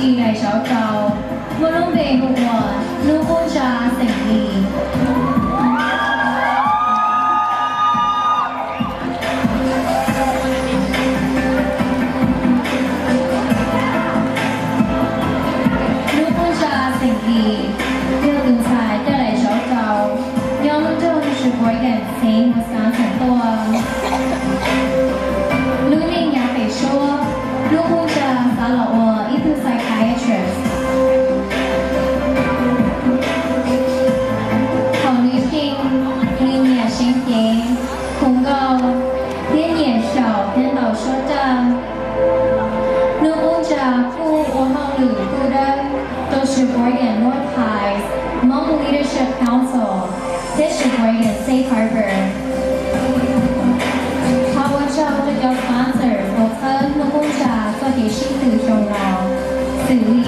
Daim zauv rau muaj lub npe hu ua Lub Qub Ntsa Xeem Lis. Lub Qub Ntsa Xeem Lis yog tus ntxhais coj daim zauv rau nyob lub nroog Sheboygan, xeev Wisconsin tuaj. Lub neej yav pem suab, Lub Qub Ntsa xav los ua ib tug psychiatrist. Thaum nws pib, nws nyiam seev cev, hu nkauj, thiab nyiam xyaum thiab ntaus suab raj. Lub Qub Ntsa kuj ua hauj lwm tu dawb rau Sheboygan North High's Hmong Leadership Council thiab Sheboygan Safe Harbor. Thov ua tsaug rau cov sponsor uas txhawb Lub Qub Ntsa txoj kev sib tw xyoo no, xws li